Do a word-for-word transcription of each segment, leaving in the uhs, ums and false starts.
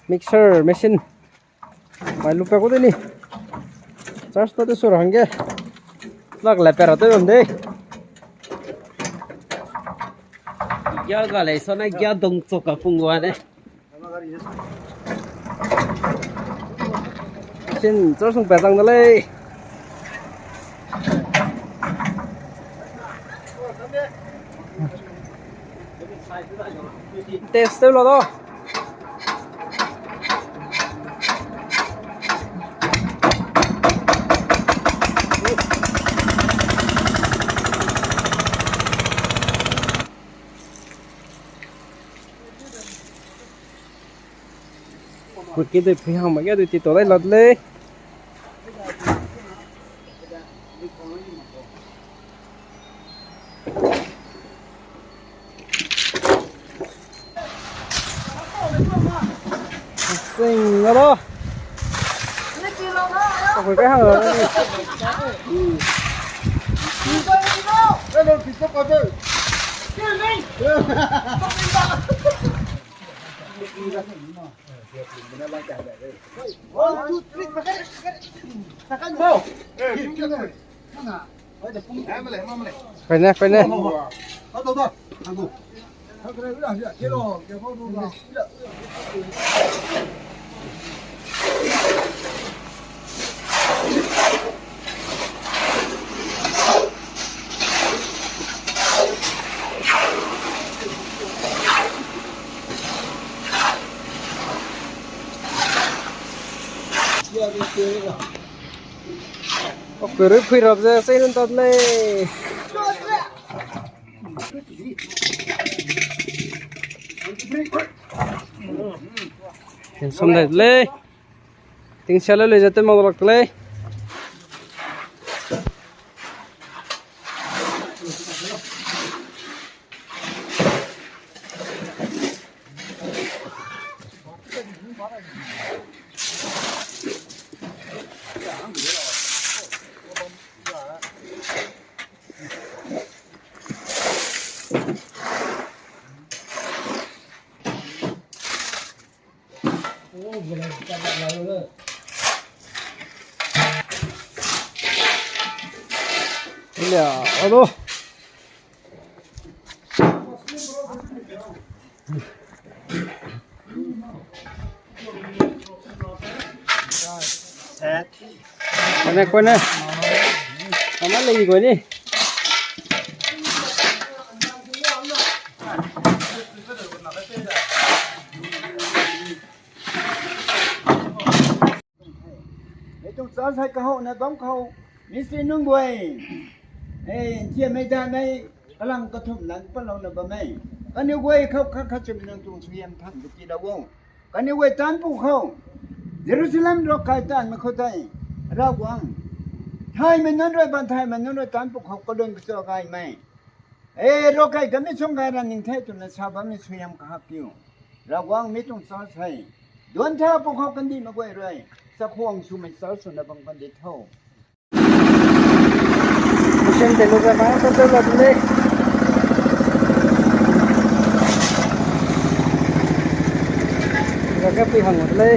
Mixer machine. Mai lu pe ku de ni. Charge ta de sur hangge. Lak le pe ra te bam de. Gia ga lei, sa na gia dong chok ka pung wa ne. Machine charge sung pe chang de lei. Test tew la da. Kut ke de pui hang ma ge de ti to dai lat lei. Sing alo. Aku kai hang. One, two, three, pakai, pakai. Pakai mo. Pakai ne, pakai ne. Kuri phui rap ze sei nun tat lei. Tension dai lei. Tingsia le lei ze te ma lak lei. Lia, alo. Set. Kone, kone. Kone lei kone. Meitung chance hai kahau ne bam kahau, mistri nung bui. Ei, ntie mei da mei, kalang kathum lan pa lau ne bam mei. Kane wei kau ka ka chum nang tung su yam than de ti da wau. Kane wei tan pu kau. Jerusalem ro kai tan me kau tai. Ra guang. Thai me nun roi ban thai me nun roi tan pu kau ka lun ka cho gai mei. E, ro kai kami chung gai ra ning thai tu ne sa bam mi su yam ka hap piu. Ra guang mi tung chance hai. Duan tha pu kau kandi me guai roi. Sa khuang su mei sa su ne bam kandi thau. Mission te lu ze ma sa te la de lei. Ra ke pui hang de lei.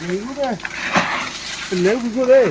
Leu gu de. Leu gu de.